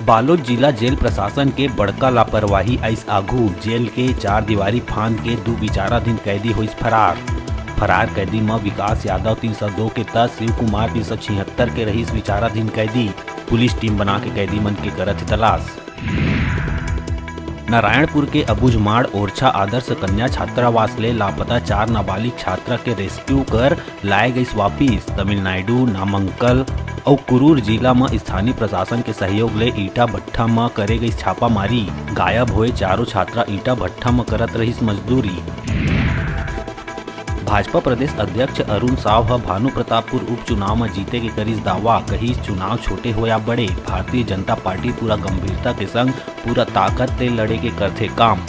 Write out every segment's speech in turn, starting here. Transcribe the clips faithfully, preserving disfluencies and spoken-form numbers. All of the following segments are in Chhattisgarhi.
बालोद जिला जेल प्रशासन के बड़का लापरवाही आइस आघू। जेल के चार दीवारी फांद के दू विचाराधीन कैदी होइस फरार। फरार कैदी म विकास यादव तीन सौ दो के तस, शिव कुमार तीन सौ छिहत्तर के रहिस विचाराधीन कैदी। पुलिस टीम बना के कैदी मन के करत हे तलाश। नारायणपुर के अबुझमाड़ ओरछा आदर्श कन्या छात्रावास ले लापता चार नाबालिग छात्रा के रेस्क्यू कर लाए गइस वापिस। तमिलनाडु, नामक्कल अउ कुरूर जिला म स्थानीय प्रशासन के सहयोग ले ईंटा भट्ठा म करे गइस छापामारी। गायब होए चारों छात्रा ईंटा भट्ठा म करत रहिस मजदूरी। भाजपा प्रदेश अध्यक्ष अरुण साव ह भानु प्रतापपुर उपचुनाव म जीते के करिस दावा, कहिस चुनाव छोटे हो या बड़े, भारतीय जनता पार्टी पूरा गंभीरता के संग पूरा ताकत ले लड़े के करथे काम।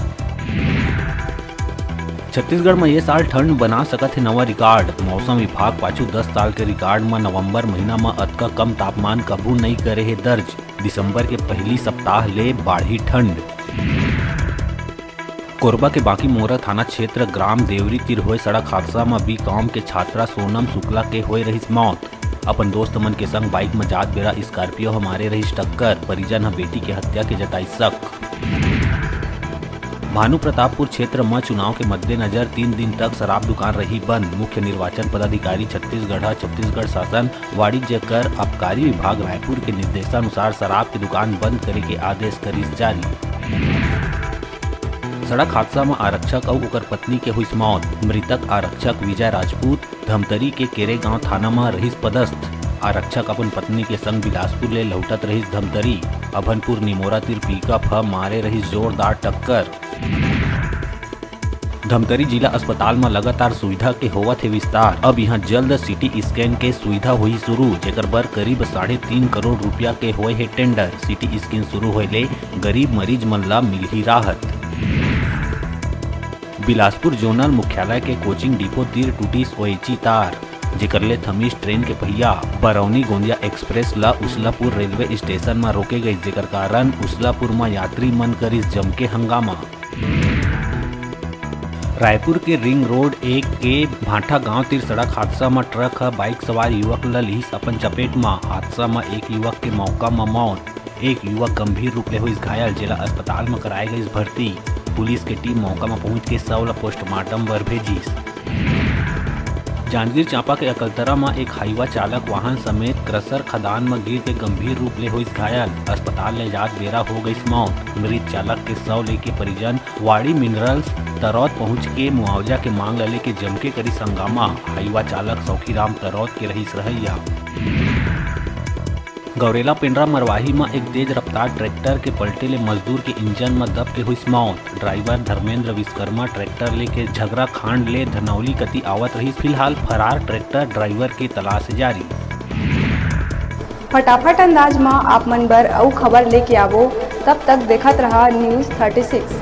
छत्तीसगढ़ म ये साल ठंड बना सकत हे नवा रिकॉर्ड। मौसम विभाग पाछू दस साल के रिकॉर्ड म नवंबर महीना म अतका कम तापमान कभू नई करे हे दर्ज। दिसंबर के पहली सप्ताह ले बाढ़ी ठंड। कोरबा के बांकीमोरा थाना क्षेत्र ग्राम देवरी तीर होए सड़क हादसा म बीकॉम के छात्रा सोनम शुक्ला के होए रहिस मौत। अपन दोस्त मन के संग बाइक म जात बेरा स्कॉर्पियो ह मारे रहिस टक्कर। परिजन ह बेटी के हत्या के जताइस शक। भानु प्रतापपुर क्षेत्र म चुनाव के मद्देनजर तीन दिन तक शराब दुकान रही बंद। मुख्य निर्वाचन पदाधिकारी छत्तीसगढ़ ह छत्तीसगढ़ शासन, वाणिज्य कर आबकारी विभाग रायपुर के निर्देशानुसार शराब के दुकान बंद करे के आदेश करिस जारी। सड़क हादसा म आरक्षक अउ ओकर पत्नी के हुइस मौत। मृतक आरक्षक विजय राजपूत धमतरी के केरेगांव थाना म रहिस पदस्थ। आरक्षक अपन पत्नी के संग बिलासपुर ले लहुटत रहिस धमतरी। अभनपुर निमोरा तीर पिकअप ह मारे रहिस जोरदार टक्कर। धमतरी जिला अस्पताल म लगातार सुविधा के होवत हे विस्तार। अब इहां जल्द सीटी स्कैन के सुविधा होही शुरू, जेकर बर करीब साढ़े तीन करोड़ रुपया के होए हे टेंडर। सीटी स्कैन शुरू होए ले गरीब मरीज मन ला मिलही राहत। बिलासपुर जोनल मुख्यालय के कोचिंग डिपो तीर टूटिस ओएची तार, जेकर ले थमिस ट्रेन के पहिया। बरौनी गोंदिया एक्सप्रेस ला उसलापुर रेलवे स्टेशन म रोके गइस, जेकर कारण उसलापुर म यात्री मन करिस जमके हंगामा। रायपुर के रिंग रोड एक के भांठा गांव तीर सड़क हादसा म ट्रक ह बाइक सवार युवक ल लिहिस अपन चपेट म। हादसा म एक युवक के मौका म मौत, एक युवक गंभीर रूप ले होइस घायल, जेला अस्पताल म कराए गइस भर्ती। पुलिस के टीम मौका म पहुंच के शव ल पोस्टमार्टम बर भेजिस। जांजगीर चांपा के अकलतरा म एक हाईवा चालक वाहन समेत क्रशर खदान म गिर के गंभीर रूप ले होइस घायल। अस्पताल ले जात बेरा हो गइस मौत। मृत चालक के शव लेके परिजन वाड़ी मिनरल्स तरौत पहुंच के मुआवजा के मांग ल लेके जमके करिस हंगामा। हाईवा चालक सौखीराम तरौत के रहिस रहइया। गौरेला पेंड्रा मरवाही म एक तेज रफ्तार ट्रैक्टर के पलटे ले मजदूर के इंजन म दब के होइस मौत। ड्राइवर धर्मेंद्र विश्वकर्मा ट्रैक्टर लेके झगरा खांड ले धनौली कति आवत रहिस। फिलहाल फरार ट्रैक्टर ड्राइवर के तलाश जारी। फटाफट अंदाज म आप मन बर अउ खबर लेके आवो, तब तक देखत रहा News thirty six।